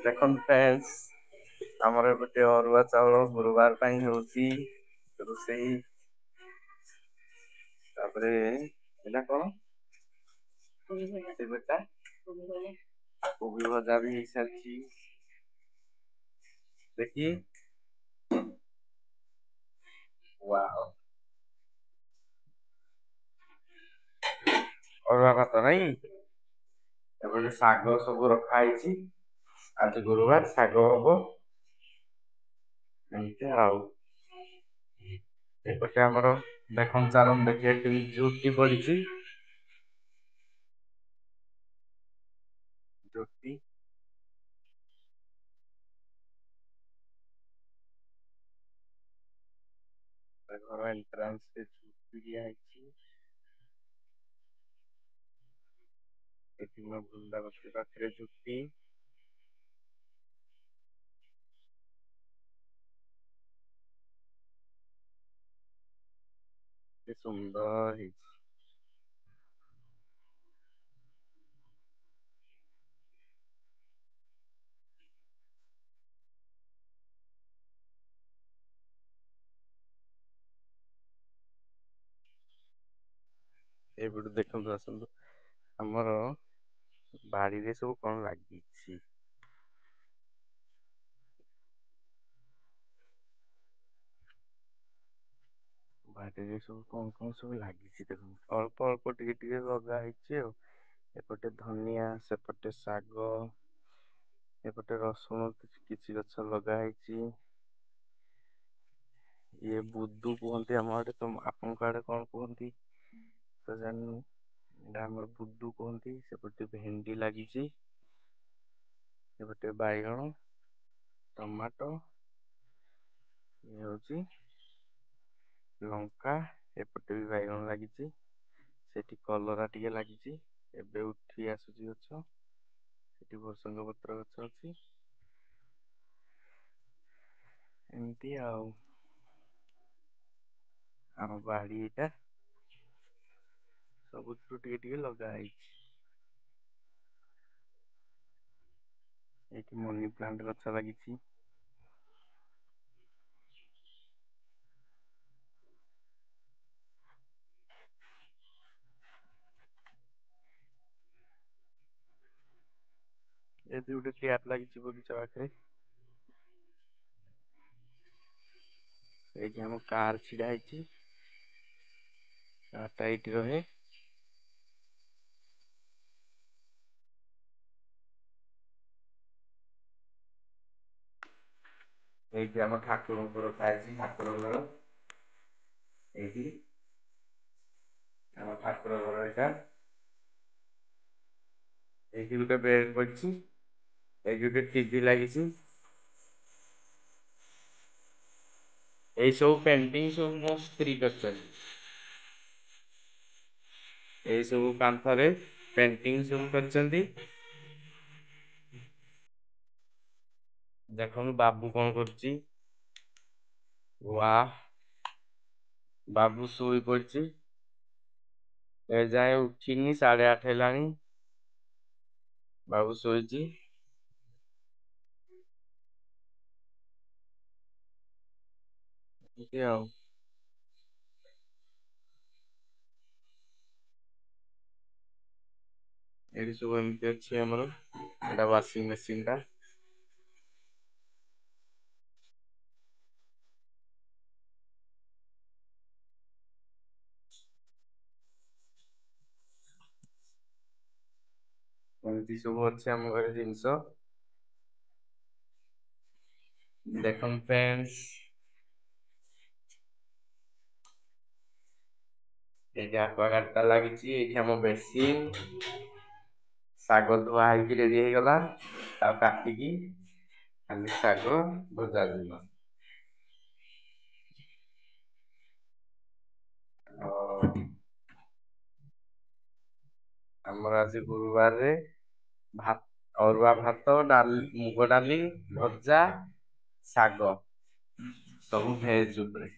ଦେଖନ୍ତୁ ଫ୍ରେଣ୍ଡସ୍, ଆମର ଏପଟେ ଅରୁଆ ଚାଉଳ ଗୁରୁବାର ପାଇଁ ହେଉଛି ରୋଷେଇ। ତାପରେ ଏଇଟା କଣ? ସେବେଟା କୋବି ଭଜା ବି ହେଇସାରିଛି। ଦେଖି, ୱାଓ, ଅରୁଆ ଭାତ ନାଇଁ, ଏପଟେ ଶାଗ ସବୁ ରଖା ହେଇଛି। ଆଜି ଗୁରୁବାର, ଶାଗ ହବ ଏମିତି। ଆଉ ଏପଟେ ଆମର ଦେଖନ୍ତୁ, ଚାଲନ୍ତୁ ଦେଖିବେ କେମିତି ଝୁଟି ପଡିଛି। ଝୋଟି ଘର ଏଣ୍ଟ୍ରାନ୍ସ ରେ ଝୋଟି ଦିଆ ହେଇଛି। ଏଠି ମୋ ବୃନ୍ଦାବତୀ ପାଖରେ ଝୋଟି। କେତେ ସୁନ୍ଦର ହେଇଛି। ଏପଟୁ ଦେଖନ୍ତୁ, ଆସନ୍ତୁ, ଆମର ବାଡିରେ ସବୁ କଣ ଲାଗିଛି। ବାଡିରେ ସବୁ କଣ କଣ ସବୁ ଲାଗିଛି ଦେଖନ୍ତୁ। ଅଳ୍ପ ଅଳ୍ପ ଟିକେ ଟିକେ ଲଗା ହେଇଛି ଆଉ। ଏପଟେ ଧନିଆ, ସେପଟେ ଶାଗ, ଏପଟେ ରସୁଣ କିଛି ଗଛ ଲଗା ହେଇଛି। ଇଏ ବୁଦୁ କୁହନ୍ତି ଆମ ଆଡେ, ତ ଆପଣଙ୍କ ଆଡେ କଣ କୁହନ୍ତି ତ ଜାଣିନୁ। ଏଇଟା ଆମର ବୁଦୁ କୁହନ୍ତି। ସେପଟେ ଭେଣ୍ଡି ଲାଗିଛି, ଏପଟେ ବାଇଗଣ, ଟମାଟୋ, ଇଏ ହଉଛି ଲଙ୍କା। ଏପଟେ ବି ବାଇଗଣ ଲାଗିଛି। ସେଠି କଲରା ଟିକେ ଲାଗିଛି, ଏବେ ଉଠି ଆସୁଛି ଗଛ। ସେଠି ଭୃସଙ୍ଗ ପତ୍ର ଗଛ ଅଛି। ଏମିତି ଆଉ ଆମ ବାଡି ଏଇଟା, ସବୁଥିରୁ ଟିକେ ଟିକେ ଲଗା ହେଇଛି। ଏଇଠି ମନି ପ୍ଲାଣ୍ଟ ଗଛ ଲାଗିଛି। ଏଠି ଗୋଟେ ଟ୍ୟାପ ଲାଗିଛି ବଗିଚା ପାଖରେ। ଏଇଠି ଆମ କାର ଛିଡା ହେଇଛି। କାରଟା ଏଇଠି ରହେ। ଏଇଠି ଆମ ଠାକୁରଙ୍କୁ ରଖା ହେଇଛି, ଠାକୁର ଘର। ଏଇଠି ଆମ ଠାକୁର ଘର ଏଇଟା। ଏଇଠି ଗୋଟେ ବେଡ ପଡିଛି। ଏଇଠି ଗୋଟେ ଟିଭି ଲାଗିଛି। ଏଇ ସବୁ ପେଣ୍ଟିଂ ସବୁ ମୋ ସ୍ତ୍ରୀ କରିଛନ୍ତି। ଏଇ ସବୁ କାନ୍ଥରେ ପେଣ୍ଟିଂ ସବୁ କରିଛନ୍ତି। ଦେଖନ୍ତୁ ବାବୁ କଣ କରୁଛି। ୱା, ବାବୁ ଶୋଇ ପଡିଛି, ଏଯାଏଁ ଉଠିନି। 8:30 ହେଲାଣି, ବାବୁ ଶୋଇଛି। ଏମିତି ଆଉ। ଏଇଠି ସବୁ ଏମିତି ଅଛି ଆମର। ଏଇଟା ୱାସିଂ ମେସିନ ଟା। ଏମିତି ସବୁ ଅଛି ଆମ ଘରେ ଜିନିଷ। ଦେଖନ୍ତୁ ଫ୍ରେଣ୍ଡସ୍, ଏଇଠି ଆକ୍ୱାଗାର୍ଡ ଟା ଲାଗିଛି। ଏଇଠି ଆମ ବେସିନ, ଶାଗ ଧୁଆ ହେଇକି ରେଡି ହେଇଗଲା। ଆଉ କାଟିକି ଖାଲି ଶାଗ ଭଜା ଯିବ। ଆମର ଆଜି ଗୁରୁବାରରେ ଭାତ, ଅରୁଆ ଭାତ, ଡାଲି, ମୁଗ ଡାଲି ଭଜା, ଶାଗ, ସବୁ ଭେଜ ଉପରେ।